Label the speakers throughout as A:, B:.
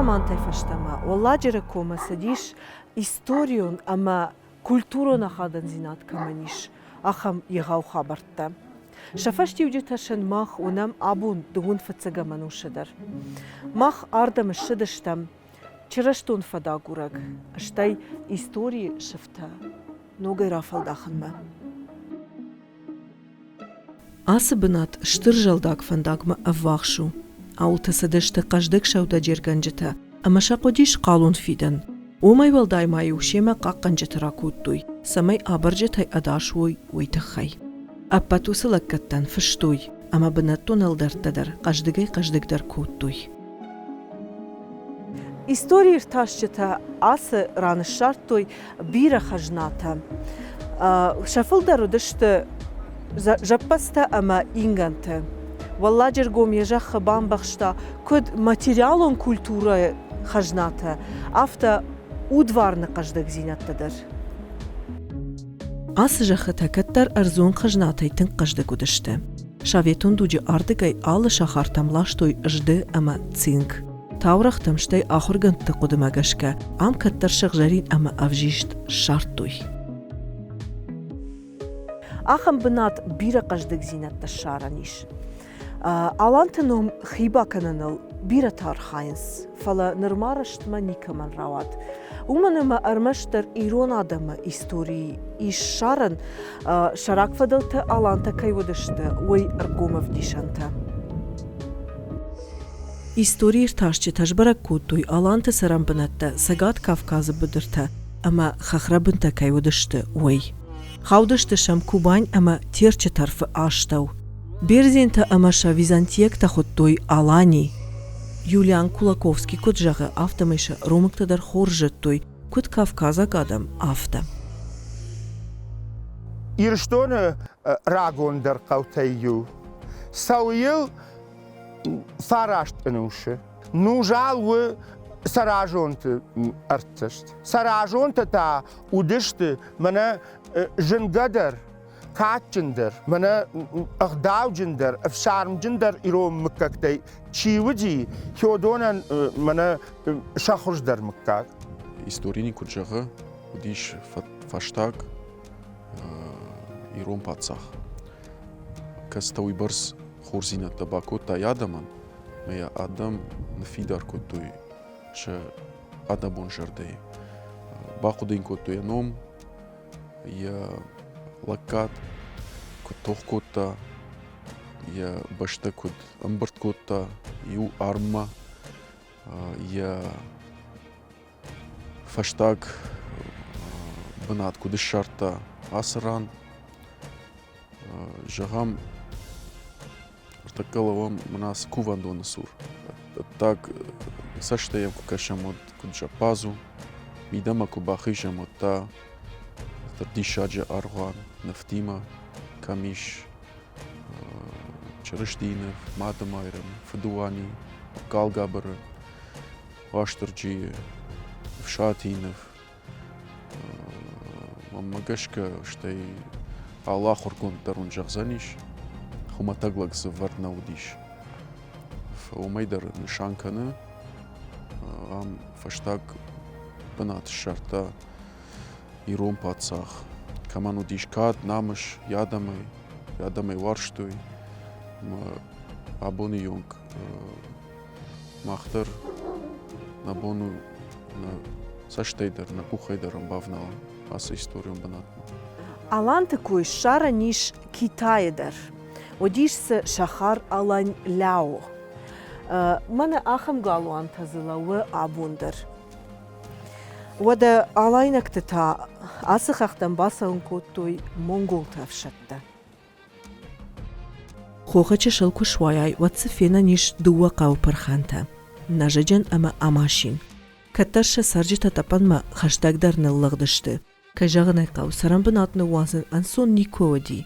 A: Рагзамантӕй фӕстӕмӕ Уӕлладжыры комы цыдис историон ӕмӕ культурон ахадындзинад кӕмӕн ис, ахӕм егъау хабӕрттӕ. Сӕ фӕстиуджытӕ сын мах уынӕм абон дыууын фыццӕгӕм ӕнусы дӕр. Мах ардӕм ссыдыстӕм чырыстон фӕдагурӕг, стӕй историйы сыфтӕ ногӕй рафӕлдахынмӕ. Ацы бынат стыр зӕлдаг фӕндагмӕ ӕввахс у. Ауылты цыдысты хъӕздыг сӕудӕджергӕнджытӕ ӕмӕ сӕ хъуыдис хъалон фидӕн. Уымӕй уӕлдай ма-иу семӕ хъахъхъӕнджыты ракодтой, цӕмӕй абырджытӕй ӕдас уой, уый тыххӕй. Ӕппӕт уыцы лӕггӕдтӕн фыстой, ӕмӕ бынӕттон ӕлдӕрттӕ дӕр хъӕздыгӕй-хъӕздыгдӕр кодтой. Историиртасджытӕ ацы ран ссардтой бирӕ хӕзнатӕ. Сӕ фылдӕр уыдысты зӕппӕдзтӕ ӕмӕ ингӕнтӕ. Уӕлладжыргом йӕ зӕххы бамбӕхста куыд материалон культурӕйы хӕзнатӕ, афтӕ удварны хъӕздыгдзинӕдтӕ дӕр. Ацы зӕххытӕ кӕддӕр ӕрдзон хӕзнатӕй тынг хъӕздыг уыдысты. Советон дуджы ардыгӕй алы сахартӕм ластой зды ӕмӕ цинк. Таурӕгътӕм стӕй ахуыргӕндты хъуыдымӕ гӕсгӕ ам кӕддӕр сыгъзӕрин ӕмӕ ӕвзист ссардтой. Ахӕм бынат бирӕ хъӕздыгдзинӕдтӕ ссарӕн ис. Аланты ном хи бакӕныныл бирӕтӕ архайынц, фӕлӕ нырма рӕстмӕ никӕмӕн рауад. Уымӕн ӕмӕ ӕрмӕстдӕр ирон адӕмы историйы ис ссарӕн, сӕ рагфыдӕлтӕ алантӕ кӕй уыдысты, уый ӕргом ӕвдисӕнтӕ. Историиртасджытӕ сбӕрӕг кодтой аланты цӕрӕнбынӕттӕ Цӕгат Кавказы быдыртӕ ӕмӕ хӕхрӕбынтӕ кӕй уыдысты, уый. Хаудысты сӕм Кубань ӕмӕ Терчы тӕрфы астӕу. Бердзентӕ ӕмӕ сӕ византийӕгтӕ хуыдтой Алани. Юлиан Кулаковский куыд зӕгъы, афтӕмӕй сӕ ромӕгтӕ дӕр хорз зыдтой, куыд кавказаг адӕм, афтӕ.
B: Ирыстоны рагондӕр хъӕутӕй иу. Цӕуы йыл фараст ӕнусы. Нузал у Цӕразонты ӕртдзӕст. Цӕразонтӕ та уыдысты мӕнӕ зынгӕдӕр, кадджындӕр, мӕнӕ ӕгъдауджындӕр, ӕфсармджындӕр ирон мыггӕгтӕй чи уыди, уыдонӕн мӕнӕ сӕ хуыздӕр мыггаг.
C: Истори куыд зӕгъы, уыдис фӕстаг ирон паддзах. Кӕцытӕ уыйбӕрц хорздзинӕдтӕ бакодта йӕ адӕмӕн, ӕмӕ йӕ адӕм ныффидар кодтой сӕ адӕмон зӕрдӕйы. Бахъуыды йын кодтой йӕ ном, йӕ лӕггад, куыд тох кодта, йӕ бӕстӕ куыд ӕмбырд кодта иу арммӕ, йӕ фӕстаг бынат куыд ссардта ацы ран. Зӕгъӕм, ныртӕккӕ лӕууӕм мӕнӕ ацы кувӕндоны цур. Ӕддаг цӕстӕй йӕм куы кӕсӕм, уӕд куыд зӕппадз у, мидӕмӕ куы бахизӕм, уӕд та диссаджы аргъуан нывтимӕ кӕм ис Чырыстийы ныв, Мады Майрӕм, Фыдыуани, Галгабыры, Уастырджийы, Ӕфсатийы ныв. Мӕнмӕ гӕсгӕ, стӕй алы ахуыргонд дӕр уын зӕгъдзӕнис, хуымӕтӕг лӕг дзы вӕрд нӕ уыдис. Уымӕй дӕр нысан кӕны, ам фӕстаг бынат ссардта ирон паддзах, кӕмӕн уыдис кад, намыс, йӕ адӕмӕй, йӕ адӕмӕй уарзтой. Ӕмӕ абоны онг мах дӕр нӕ бон у нӕ цӕстӕй дӕр, нӕ къухӕй дӕр ӕмбавналӕм ацы историон бынатмӕ.
A: Аланты кой ссарӕн ис Китайы дӕр. Уыдис дзы сахар Алань-Ляо. Мӕнӕ ахӕм галуантӕ дзы лӕууы абон дӕр. Уӕдӕ алайнӕгты та ацы хӕхтӕм бацӕуын кодтой монголты ӕфсӕдтӕ. Хохы чысыл куы суайай, уӕд дзы фенӕн ис дыууӕ хъӕуы пырхӕнтӕ – Нӕзыджын ӕмӕ Амасин. Кӕддӕр сӕ цӕрджытӕ тъӕпӕнмӕ хӕстӕгдӕр ныллыгъдысты. Кӕй зӕгъын ӕй хъӕуы, цӕрӕнбынат ныууадзын ӕнцон никуы уыди.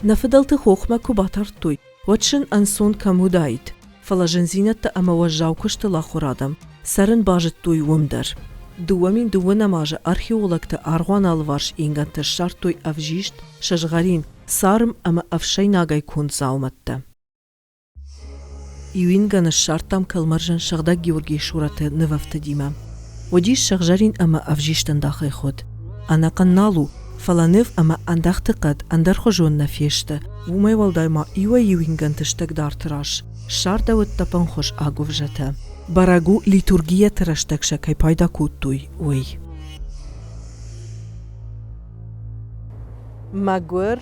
A: Нӕ фыдӕлты хохмӕ куы батардтой, уӕд сын ӕнцон кӕм уыдаид, фӕлӕ зындзинӕдтӕ ӕмӕ уӕззау куыстыл ахуыр адӕм цӕрын базыдтой уым дӕр. 2002 азы археологтӕ аргъуаны алыварс ингӕнтӕ ссардтой ӕвзист, сызгъӕрин, царм ӕмӕ ӕфсӕйнагӕй конд дзаумӕттӕ. Иу ингӕны ссардтам кӕлмӕрзӕн Сыгъдӕг Георгийы сурӕты нывӕфтыдимӕ. Уыдис сыгъзӕрин ӕмӕ ӕвзист ӕндахӕй хуыд. Ӕнӕхъӕн нал у, фӕлӕ ныв ӕмӕ ӕндӕхты хъӕд ӕндӕрхуызон нӕ фесты. Уымӕй уӕлдай ма иуӕй-иу ингӕнты стӕгдарты раз ссардӕуыд тъӕпӕнхуыз агуывзӕтӕ. Бӕрӕг у, литургийӕты рӕстӕг сӕ кӕй пайда кодтой, уый. Мӕгуыр,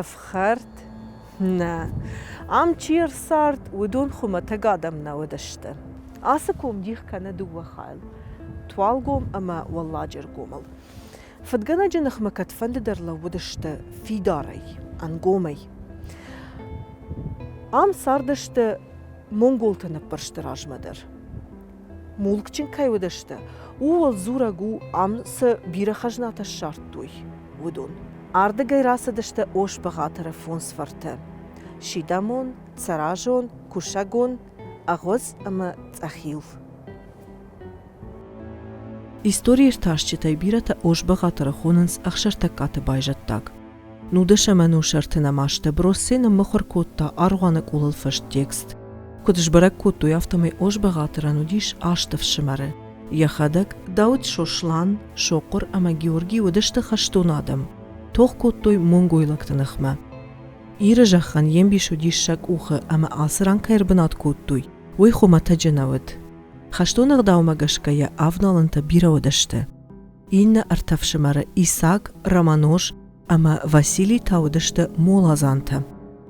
A: ӕфхӕрд, нӕ. Ам чи ӕрцард, уыдон хуымӕтӕг адӕм нӕ уыдысты. Ацы ком дих кӕны дыууӕ хайыл – Туалгом ӕмӕ Уӕлладжыргомыл. Фыдгӕнӕджы ныхмӕ кӕдфӕнды дӕр лӕууыдысты фидарӕй, ӕнгомӕй. Ам цардысты монголты ныппӕрсты размӕ дӕр. Мулкджын кӕй уыдысты, ууыл дзурӕг у, ам цы бирӕ хӕзнатӕ ссардтой, уыдон. Ардыгӕй рацыдысты Ос-Бӕгъатыры фондз фырты – Сидӕмон, Цӕразон, Кусӕгон, Ӕгъуыз ӕмӕ Цъӕхил. Историиртасджытӕй бирӕтӕ Ос-Бӕгъатыры хонынц Ӕхсӕртӕггаты байзӕддаг. Нудӕсӕм ӕнусы ӕртынӕм азты Броссе ныммыхуыр кодта аргъуаны къулыл фыст текст. Куыд сбӕрӕг кодтой, афтӕмӕй Ос-Бӕгъатырӕн уыдис аст ӕфсымӕры. Йӕхӕдӕг, Дауыт Сослан, Сохъуыр ӕмӕ Георгий уыдысты хӕстон адӕм, тох кодтой монгойлӕгты ныхмӕ. Иры зӕххӕн йе мбис уыдис сӕ къухы ӕмӕ ацы ран кӕй ӕрбынат кодтой, уый хуымӕтӕджы нӕ уыд. Хӕстон ӕгъдаумӕ гӕсгӕ йӕ авналӕнтӕ бирӕ уыдысты. Иннӕ ӕртӕ фсымӕры Исак, Романош ӕмӕ Василий та уыдысты моладзантӕ.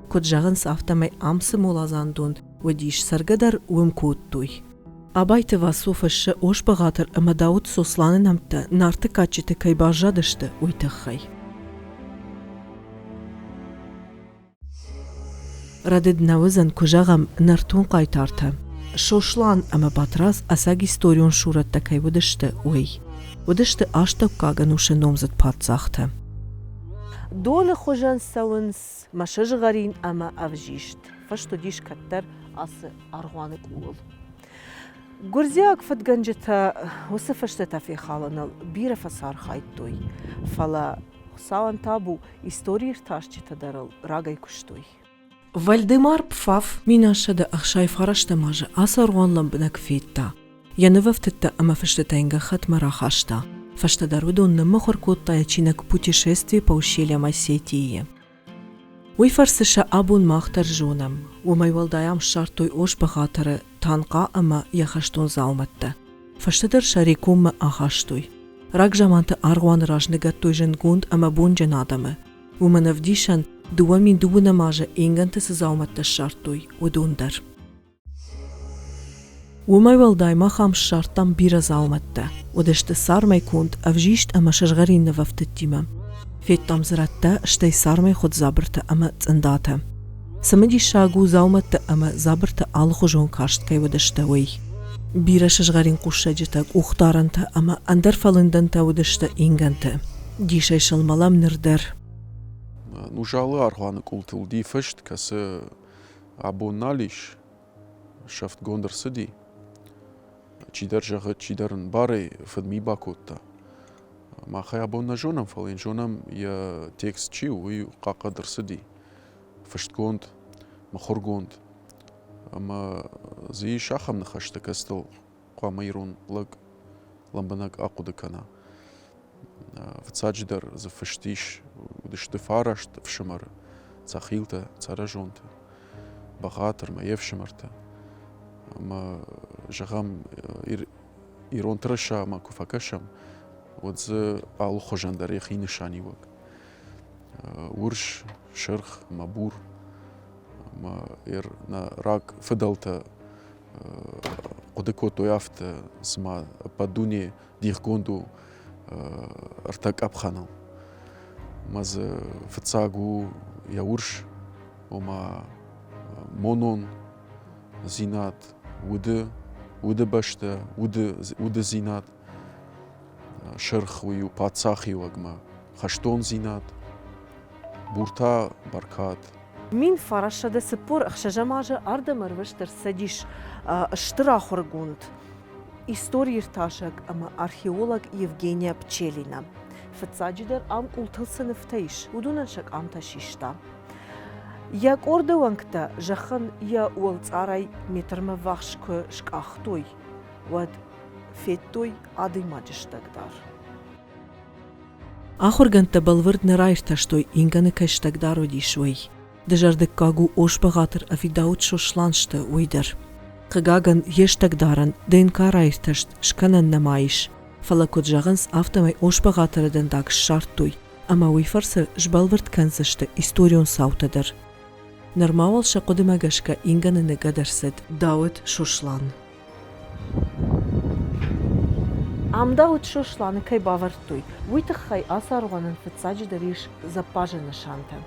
A: Куыд зӕгъынц, афтӕмӕй ам цы моладзандон уыдис, цӕргӕ дӕр уым кодтой. Абайты Васо фыссы Ос-Бӕгъатыр ӕмӕ Дауыт Сосланы нӕмттӕ Нарты кадджыты кӕй баззадысты, уый тыххӕй. Рӕдыд нӕ уыдзӕн, куы зӕгъӕм, нӕртон хъайтартӕ Сослан ӕмӕ Батрадз ӕцӕг историон сурӕттӕ кӕй уыдысты, уый. Уыдысты астӕуккаг ӕнусы номдзыд паддзӕхтӕ. Доны хуызӕн цӕуынц мӕ сызгъӕрин ӕмӕ ӕвзист, фыст уыдис кӕддӕр ацы аргъуаны къулыл. Гуырдзиаг фыдгӕнджытӕ уыцы фыстытӕ фехалыныл бирӕ фӕцархайдтой, фӕлӕ Хуыцауӕн табу, историиртасджытӕ дӕр ыл рагӕй куыстой. Вальдемар Пфаф 1169 азы ацы аргъуан лӕмбынӕг федта. Йӕ нывӕфтыдтӕ ӕмӕ фыстытӕ йын гӕххӕтмӕ рахаста. Фӕстӕдӕр уыдон ныммыхуыр кодта йӕ чиныг «Путешествие по ущельям Осетии-йы». Уый фӕрцы сӕ абон мах дӕр зонӕм. Уымӕй уӕлдай ам ссардтой Ос-Бӕгъатыры танхъа ӕмӕ йӕ хӕстон дзаумӕттӕ. Фӕстӕдӕр сӕ Рекоммӕ ахастой. Рагзаманты аргъуаны раз ныгӕдтой зындгонд ӕмӕ бонджын адӕмы. Уымӕн ӕвдисӕн, 2012 азы ингӕнты цы дзаумӕттӕ ссардтой, уыдон дӕр. Уымӕй уӕлдай мах ам ссардтам бирӕ дзаумӕттӕ. Уыдысты цармӕй конд, ӕвзист ӕмӕ сызгъӕрин нывӕфтыдтимӕ. Федтам дзы рӕттӕ, стӕй цармӕй хуыд дзабыртӕ ӕмӕ цъындатӕ. Цымыдисаг у дзаумӕттӕ ӕмӕ дзабыртӕ алыхуызон карст кӕй уыдысты, уый. Бирӕ сызгъӕрин хъуссӕджытӕ, къухдарӕнтӕ ӕмӕ ӕндӕр фӕлындӕнтӕ уыдысты ингӕнты. Дисӕй сыл мӕлӕм ныр дӕр.
C: Нузалы аргъуаны къултыл уыди фыст, кӕцы абон нал ис, сӕфтгонд ӕрцыди. Чидӕр зӕгъы, чидӕр ын барӕй фыдми бакодта. Мах ӕй абон нӕ зонӕм, фӕлӕ йын зонӕм, йӕ текст чи у, уый хъахъхъӕд ӕрцыди. Фыстгонд, мыхуыргонд. Ӕмӕ дзы ис ахӕм ныхӕстӕ, кӕцытыл хъуамӕ ирон лӕг лӕмбынӕг ахъуыды кӕна. Фыццаджыдӕр дзы фыст ис, уыдысты фараст ӕфсымӕры, Цӕхилтӕ, Цӕрӕзонтӕ, Бӕгъатыр мӕ йе фсымӕртӕ. Ӕмӕ, зӕгъӕм, ирон тырысамӕ куы фӕкӕсӕм, уӕд дзы алыхуызӕн дӕр йӕхи нысаниуӕг. Урс, сырх ӕмӕ бур. Ӕмӕ нӕ раг фыдӕлтӕ хъуыды кодтой афтӕ, цыма ӕппӕт дуне дихгонд у ӕртӕ къӕпхӕныл. Ӕмӕ дзы фыццаг у йӕ урс, ома монон дзинад, уды, уды бӕстӕ, уды, удыдзинад. Сырх уый у паддзахиуӕгмӕ хӕстондзинад, бур та бӕркад.
A: 1946 азы ардӕм ӕрвыст ӕрцыдис стыр ахуыргонд, историиртасӕг ӕмӕ археолог Евгения Пчелина. Фыццаджыдӕр ам къултыл цы нывтӕ ис, уыдонӕн сӕ къамтӕ систа. Йӕ къорды уӕнгтӕ зӕххӕн йӕ уӕлцъарӕй метрмӕ ввахс куы скъахтой, уӕд федтой адӕймаджы стӕгдар. Ахуыргӕндтӕ бӕлвырд нӕ раиртӕстой, ингӕны кӕй стӕгдар уыдис, уый. Дызӕрдыггаг у Ос-Бӕгъатыр ӕви Дауыт Сослан сты, уый дӕр. Хъыгагӕн, йе стӕгдарӕн ДНК раиртӕст скӕнӕн нӕма ис. Фӕлӕ куыд зӕгъынц, афтӕмӕй Ос-Бӕгъатыры дӕндаг ссардтой, ӕмӕ уый фӕрцы сбӕлвырд кӕндзысты историон цаутӕ дӕр. Нырма уал сӕ хъуыдымӕ гӕсгӕ ингӕны ныгӕд ӕрцыд Дауыт Сослан. Ам Дауыт Сосланы кӕй бавӕрдтой, уый тыххӕй ацы аргъуанӕн фыццаджыдӕр ис зӕппазы нысантӕ.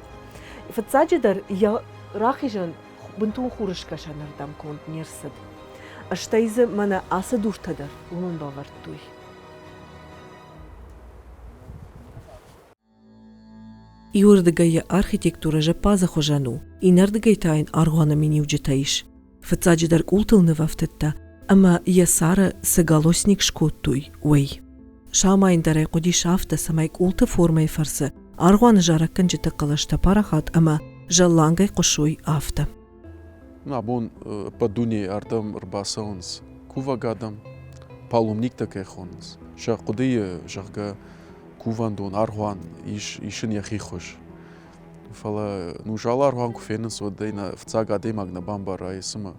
A: Фыццаджыдӕр йӕ рахизӕн бынтон хурыскӕсӕнырдӕм конд не рцыд. Стӕй дзы мӕнӕ ацы дуртӕ дӕр уымӕн бавӕрдтой. Иуырдыгӕй йӕ архитектурӕ зӕппадзы хуызӕн у, иннӕрдыгӕй та йын аргъуаны миниуджытӕ ис. Фыццаджыдӕр къултыл нывӕфтыдтӕ ӕмӕ йӕ цары цы галосник скодтой, уый. Самайын дӕр ӕй хъуыдис афтӕ, цӕмӕй къулты формӕйы фӕрцы аргъуаны зарӕггӕнджыты хъӕлӕстӕ парахат ӕмӕ зӕллангӕй хъуысой, афтӕ.
C: Абон ӕппӕт дунейы ардӕм ӕрбацӕуынц кувӕг адӕм, паломниктӕ кӕй хонынц. Сӕ хъуыдыйы, зӕгъгӕ, кувӕндон, аргъуан ис, ис ын йӕхи хуыз. Фӕлӕ Нузалы аргъуан куы фенынц, уӕд ӕй нӕ фыццаг адӕймаг нӕ бамбара, цымӕ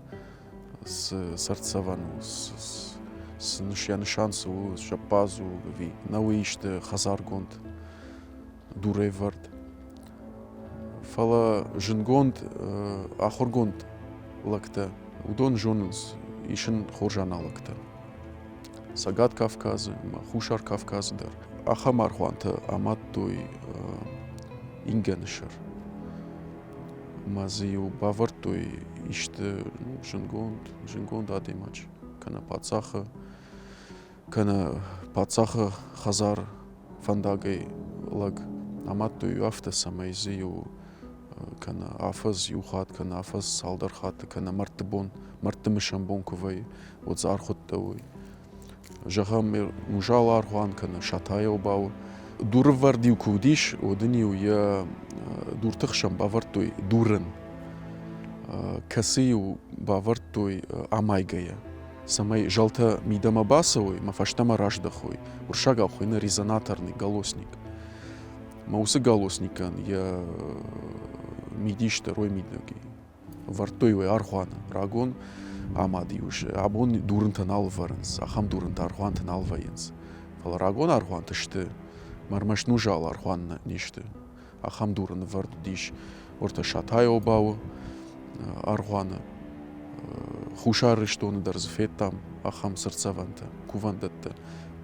C: цы цӕрддзӕвӕн у, цы йӕ нысан цы у, зӕппадз у ӕви нӕ уый исты хӕдзаргонд дурӕвӕрд. Фӕлӕ зындгонд ахуыргонд лӕгтӕ, уыдон зонынц, ис ын хорз аналогтӕ. Цӕгат Кавказы ӕмӕ Хуссар Кавказы дӕр ахӕм аргъуантӕ амадтой ингӕны сӕр. Ӕмӕ дзы-иу бавӕрдтой исты зындгонд, зындгонд адӕймаджы, кӕнӕ паддзахы, кӕнӕ паддзахы хӕдзар фӕндагӕй лӕг амадтой афтӕ, цӕмӕй дзы-иу кӕнӕ афӕдз иу хатт, кӕнӕ афӕдз цалдӕр хатты, кӕнӕ мӕрдты бон, мӕрдты мысӕн бон куы вӕййы, уӕд дзы аргъуыдтӕ уой. Зӕгъӕм, Нузал аргъуан кӕнӕ Сатайы обау. Дурывӕрд-иу куы уыдис, уӕд ын-иу йӕ дурты хсӕн бавӕрдтой дурын, кӕцы-иу бавӕрдтой амайгӕйӕ, цӕмӕй зӕлтӕ мидӕмӕ бацӕуой ӕмӕ фӕстӕмӕ раздӕхой. Уырыссагау хуыйны резонаторный голосник. Мӕ уыцы голосникӕн йӕ мидис дӕр уый мидӕг и. Ӕвӕрдтой уый аргъуаны рагон амад-иу абон дурынтӕ нал ӕвӕрынц, ахӕм дурынтӕ аргъуанты нал вӕййынц. Фӕлӕ рагон аргъуанты сты, ӕрмӕст нузал аргъуан не сты. Ахӕм дурын ӕвӕрд уыдис уӕртӕ Сатайы обауы аргъуаны. Хуссар Ирыстоны дӕр дзы федтам ахӕм цыртдзӕвӕнтӕ, кувӕндӕттӕ,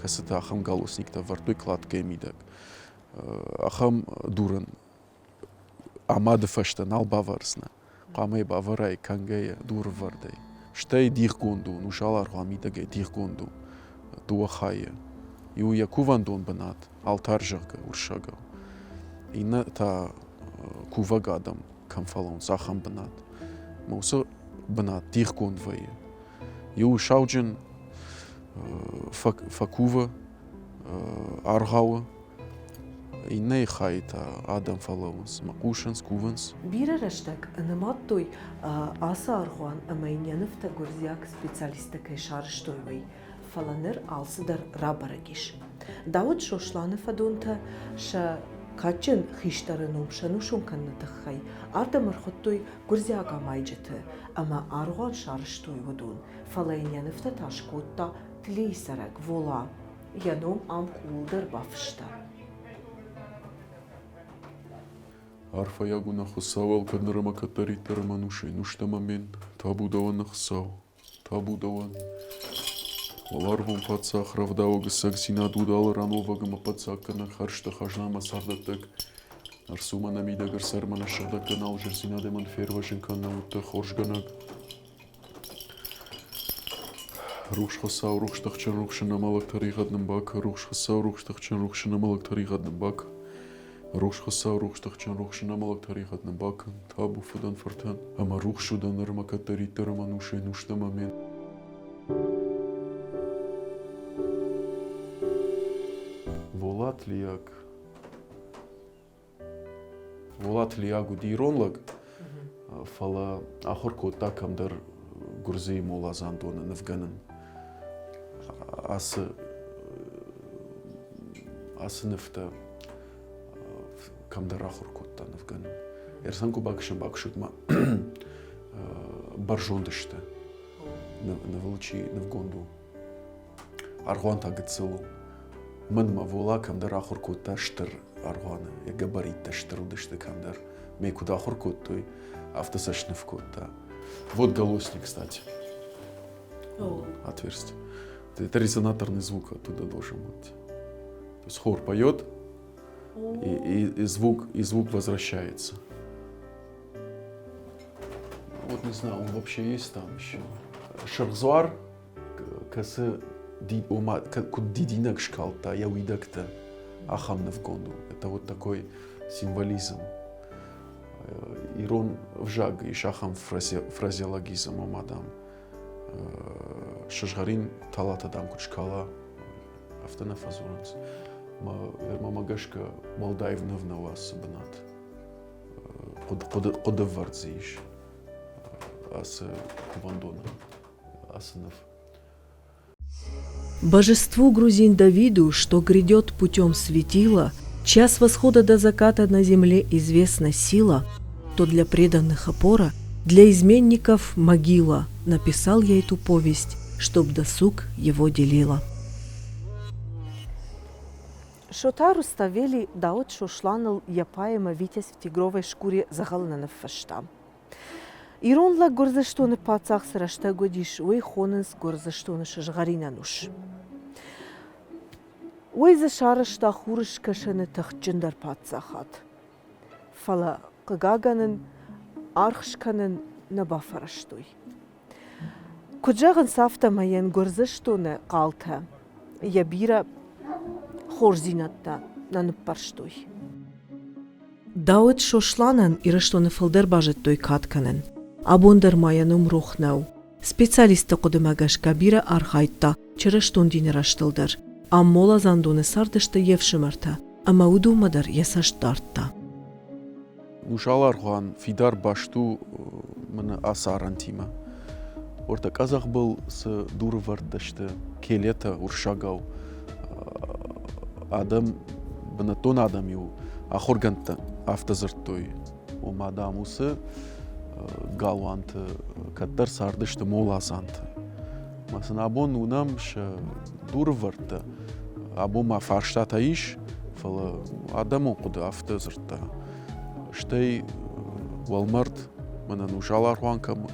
C: кӕцытӕ ахӕм галусниктӕ ӕвӕрдтой кладкӕйы мидӕг. Ахӕм дурын амады фӕстӕ нал бавӕрдзынӕ. Хъуамӕ йӕ бавӕрай кӕнгӕйӕ, дурывӕрдӕй. Стӕй дихгонд у, нусал аргъуан мидӕгӕй дихгонд у дыууӕ хайы. Иу йӕ кувӕндон бынат, алтарь, зӕгъгӕ, уырыссагау. Иннӕ та кувӕг адӕм кӕм фӕлӕууынц, ахӕм бынат. Ӕмӕ уыцы бынат дихгонд вӕййы. Иу сауджын фӕкувы аргъауы, иннӕйы хайы та адӕм фӕлӕууынц ӕмӕ хъусынц, кувынц.
A: Бирӕ рӕстӕг нымадтой ацы аргъуан ӕмӕ йын йӕ нывтӕ гуырдзиаг специалисттӕ кӕй сарӕзтой, уый. Фӕлӕ ныр алцыдӕр рабӕрӕг ис. Дауыт Сосланы фӕдонтӕ сӕ кадджын хистӕры ном сӕнусон кӕныны тыххӕй ардӕм ӕрхуыдтой гуырдзиаг амайджыты ӕмӕ аргъуан сарӕзтой уыдон, фӕлӕ йын йӕ нывтӕ та скодта Тлийы цӕрӕг Вола. Йӕ ном ам къулыл дӕр бафыста.
C: Арфӕйаг у нӕ Хуыцау алкӕд ныр ӕмӕ кӕддӕриддӕр ӕмӕ ӕнусӕй-ӕнустӕм. Амен. Табу дӕуӕн, нӕ Хуыцау. Табу дӕуӕн. Уӕларвон паддзах, рӕвдауӕг ӕцӕгдзинад уд алы ран уӕвӕг ӕмӕ паддзахгӕнӕг хӕрзты хӕзна ӕмӕ царддӕттӕг. Ӕрцу мӕ нӕ мидӕг, ӕрцӕр мӕ нӕ сыгъдӕг кӕн алжирдзинад ӕмӕ фервӕзын кӕн нӕ удтӕ хорзгӕнӕг. Рухс Хуыцау, рухс тыхджын, рухсы нӕмӕлӕг тӕригъӕд нын бакӕ, рухс Хуыцау, рухс тыхджын, рухсы нӕмӕлӕг тӕригъӕд нын бакӕ. Рухс Хуыцау, рухс тыхджын, рухсы нӕмӕлӕг тӕригъӕд нын бакӕн, табу фыдӕн, фыртӕн, ӕмӕ рухс удӕн нырмӕ кӕддӕриддӕр ӕмӕ ӕнусӕй-ӕнустӕм. Амен. Волат Лиаг. Волат Лиаг уыди ирон лӕг. Фӕлӕ ахуыр кодта кӕмдӕр Гуырдзыйы моладзандоны нывгӕнын. Ацы ацы нывтӕ кӕмдӕр ахуыр кодта нывгӕнын. Ерсан куы бакӕсӕм, бакӕсут ма бӕрзонд сты. Нывыл чи нывгонд у. Аргъуан та гыццыл у. Мӕнмӕ Вола кӕмдӕр ахуыр кодта стыр аргъуаны. Йӕ габариттӕ стыр уыдысты кӕмдӕр. Мӕ куыд ахуыр кодтой, афтӕ сӕ сныв кодта. Вот голосник, кстати. Отверстие. Это резонаторный звук оттуда должен быть. То есть хор поет, и звук возвращается. Вот не знаю, он вообще есть там еще. Шахзуар, кӕцы ома куыд дидинӕг скалдта йӕ уидӕгтӕ, ахӕм нывгонд у. Это вот такой символизм. Ирон ӕвзаг ис ахӕм фразеологизм, ома, дам, сызгъӕрин талатӕ, дам, куыд скала, афтӕ нӕ фӕдзурынц. Мӕ гӕсгӕ уӕлдай ныв нӕу ацы бынат. Хъуыды вӕрд дзы ис ацы кувӕндоны, ацы ныв.
A: Божеству грузин Давиду, что грядет путем светила, час восхода до заката на земле известна сила, то для преданных опора, для изменников могила. Написал я эту повесть, чтоб досуг его делила. Шота Руставели Дауыт Сосланыл йӕ поэмӕ «Витязь в тигровой шкуре» дзӕгъӕлы нӕ ныффыста. Ирон лӕг Гуырдзыстоны паддзах цы рӕстӕг уыдис, уый хонынц Гуырдзыстоны сызгъӕрин ӕнус. Уый дзы сарӕзта хурыскӕсӕны тыхджындӕр паддзахад. Фӕлӕ, хъыгагӕн ын, аргъ скӕнын нӕ бафӕрӕзтой. Куыд зӕгъынц, афтӕмӕй йын Гуырдзыстоны хъалтӕ йӕ бирӕ хорздзинӕдтӕ нӕ ныппӕрстой. Дауыт Сосланӕн Ирыстоны фылдӕр базыдтой кад кӕнын. Абон дӕр ма йӕ ном рох нӕу. Специалистты хъуыдымӕ гӕсгӕ бирӕ архайдта чырыстон дины рӕзтыл дӕр. Ам моладзандоны цардысты йе фсымӕртӕ, ӕмӕ уыдонмӕ дӕр йӕ цӕст дардта.
C: Нузал аргъуан фидар баст у мӕнӕ ацы арӕнтимӕ. Уӕртӕ къӕдзӕхбыл цы дурывӕрдтӕ сты, келетӕ уырыссагау, адӕм, бынӕттон адӕм-иу ахуыргӕндтӕ афтӕ дзырдтой, ома, дам, уыцы галуанты кӕддӕр цардысты моладзанты. Мӕ сын абон уынӕм сӕ дурывӕрдтӕ. Абон ма фарстатӕ ис, фӕлӕ адӕмон хъуыды афтӕ дзырдта. Стӕй уӕлмӕрд, мӕнӕн узал аргъуан кӕм,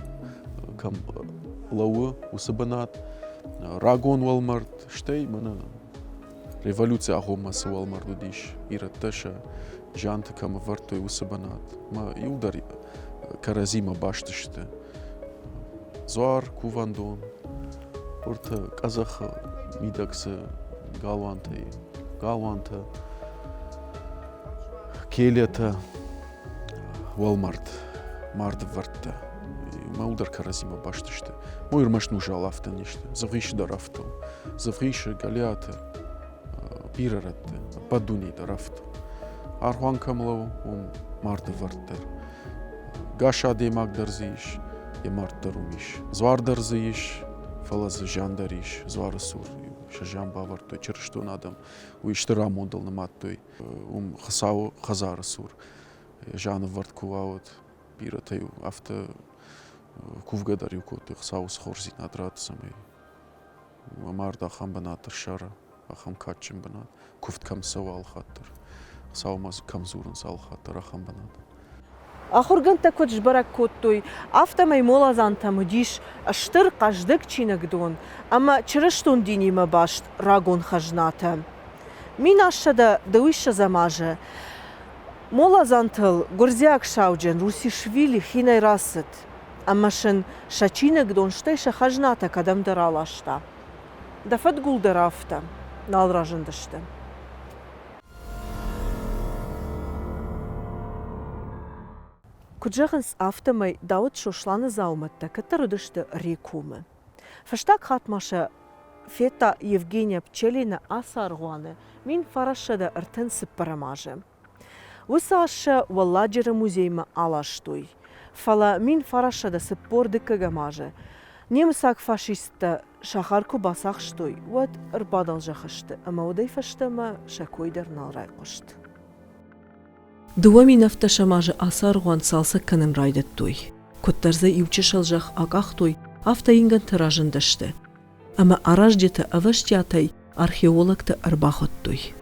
C: кӕм лӕууы, уыцы бынат, рагон уӕлмӕрд, стӕй мӕнӕ революцийы агъоммӕ цы уӕлмӕрд уыдис, ирӕттӕ сӕ зианты кӕм ӕвӕрдтой, уыцы бынат. Мӕ иуылдӕр кӕрӕдзимӕ баст сты. Дзуар, кувӕндон, уырты къӕдзӕхы мидӕг цы галуантӕ и, галуантӕ, келетӕ, уӕлмӕрд, мардывӕрдтӕ. Мӕ дӕр кӕрӕдзимӕ баст сты. Ой, ӕрмӕст нузал афтӕ не сты. Дзывгъисы дӕр афтӕ у. Дзывгъисы, Гӕлиаты, бирӕ рӕтты, ӕппӕт дунейы дӕр афтӕ. Аргъуан кӕм лӕууы, уым мардывӕрд дӕр. Гас адӕймаг дӕр дзы ис, йӕ мард дӕр уым ис. Дзуар дӕр дзы ис, фӕлӕ дзы зиан дӕр ис дзуары цур. Сӕ зиан бавӕрдтой чырыстон адӕм. Уый стыр амондыл нымадтой. Уым Хуыцауы хӕдзары цур зианӕвӕрд куы уа, уӕд бирӕтӕ-иу афтӕ кувгӕ дӕр-иу кодтой Хуыцауы цы хорздзинад ратт, цӕмӕй мӕ мард ахӕм бынат ссара, ахӕм кадджын бынат, куывд кӕм цӕуы алхатт дӕр, Хуыцаумӕ кӕм дзурынц алхатт дӕр, ахӕм бынат.
A: Ахуыргӕндтӕ куыд сбӕрӕг кодтой, афтӕмӕй моладзантӕм уыдис стыр хъӕздыг чиныгдон ӕмӕ чырыстон динимӕ баст рагон хӕзнатӕ. 1720 азы моладзантыл гуырдзиаг сауджын Русишвили хинӕй рацыд ӕмӕ сын сӕ чиныгдон, стӕй сӕ хӕзнатӕ кӕдӕмдӕр аласта. Дӕ фыдгул дӕр афтӕ нал разындысты. Куыд зӕгъынц, афтӕмӕй Дауыт Сосланы дзаумӕттӕ кӕддӕр уыдысты Рекомы. Фӕстаг хатт ма сӕ федта Евгения Пчелина ацы аргъуаны 1934 азы. Уыцы аз сӕ Уӕлладжыры музеймӕ аластой. Фӕлӕ 1942 азы немыцаг фашисттӕ сахар куы бацахстой, уӕд ӕрбадӕлзӕх сты ӕмӕ уӕдӕй фӕстӕмӕ сӕ кой дӕр нал райхъуыст. 2017 азы ацы аргъуан цалцӕг кӕнын райдыдтой. Куыддӕр дзы иу чысыл зӕхх акъахтой, афтӕ ингӕнтӕ разындысты. Ӕмӕ аразджытӕ ӕвӕстиатӕй археологты ӕрбахуыдтой.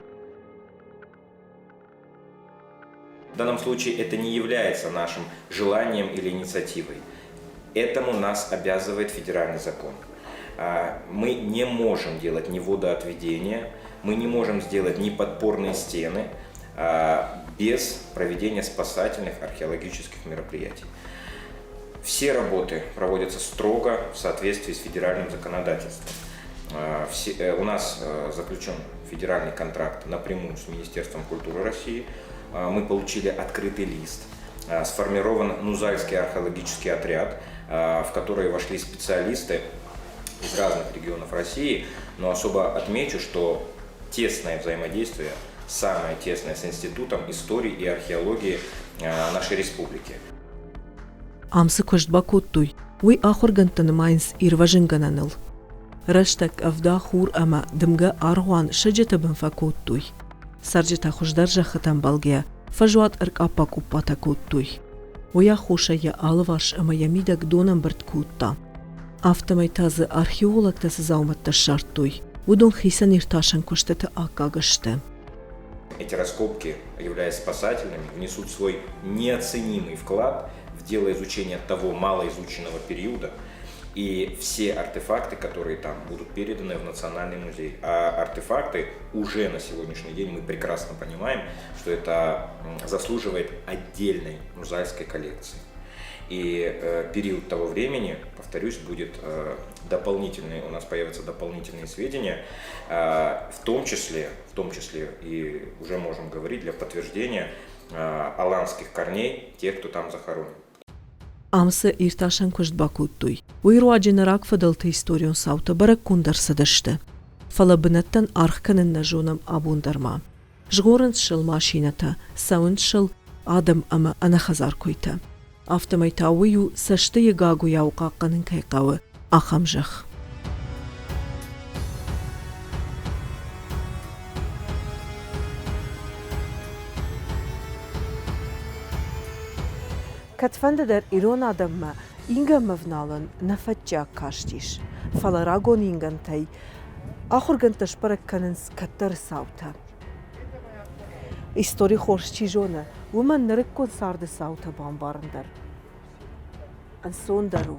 D: В данном случае это не является нашим желанием или инициативой. Этому нас обязывает федеральный закон. Мы не можем делать ни водоотведение, мы не можем сделать ни подпорные стены без проведения спасательных археологических мероприятий. Все работы проводятся строго в соответствии с федеральным законодательством. У нас заключен федеральный контракт напрямую с Министерством культуры России. Мы получили открытый лист. Сформирован Нузальский археологический отряд, в который вошли специалисты из разных регионов России. Но особо отмечу, что тесное взаимодействие, самое тесное с Институтом истории и археологии нашей республики.
A: Ам цы куыст бакодтой, уый ахуыргӕндтӕ нымайынц ирвӕзынгӕнӕныл. Рӕстӕг къӕвда, хур ӕмӕ дымгӕ аргъуан сыджыты бын фӕкодтой. Цӕрджытӕ хуыздӕр зӕххытӕм бӕлгӕйӕ фӕзуат ӕркъаппа-къуппатӕ кодтой. Уый аххосӕй йӕ алыварс ӕмӕ йӕ мидӕг дон ӕмбырд кодта. Афтӕмӕй та дзы археологтӕ цы дзаумӕттӕ ссардтой, уыдон хицӕн иртасӕн куыстыты аккаг сты.
D: Эти раскопки, являясь спасательными, внесут свой неоценимый вклад в дело изучения того малоизученного периода, и все артефакты, которые там будут переданы в Национальный музей. А артефакты уже на сегодняшний день мы прекрасно понимаем, что это заслуживает отдельной музейской коллекции. И период того времени, повторюсь, будет дополнительный, у нас появятся дополнительные сведения, в том числе и уже можем говорить для подтверждения аланских корней тех, кто там захоронен.
A: Ам цы иртасӕн куыст бакодтой, уый руаджы нӕ рагфыдӕлты историон цаутӕ бӕрӕггонд ӕрцыдысты. Фӕлӕ бынӕттӕн аргъ кӕнын нӕ зонӕм абон дӕр ма. Згъорынц сыл машинӕтӕ, цӕуынц сыл адӕм ӕмӕ ӕнӕхӕдзар куыйтӕ. Афтӕмӕй та уый у, цӕстыйы гагуыйау хъахъхъӕнын кӕй хъӕуы, ахӕм зӕхх. Кӕдфӕнды дӕр ирон адӕммӕ ингӕнмӕ вналын нӕфӕтчиаг кастис, фӕлӕ рагон ингӕнтӕй ахуыргӕндтӕ сбӕрӕг кӕнынц кӕддӕры цаутӕ. Истори хорз чи зоны, уымӕн нырыккон царды цаутӕ бамбарын дӕр ӕнцондӕр у.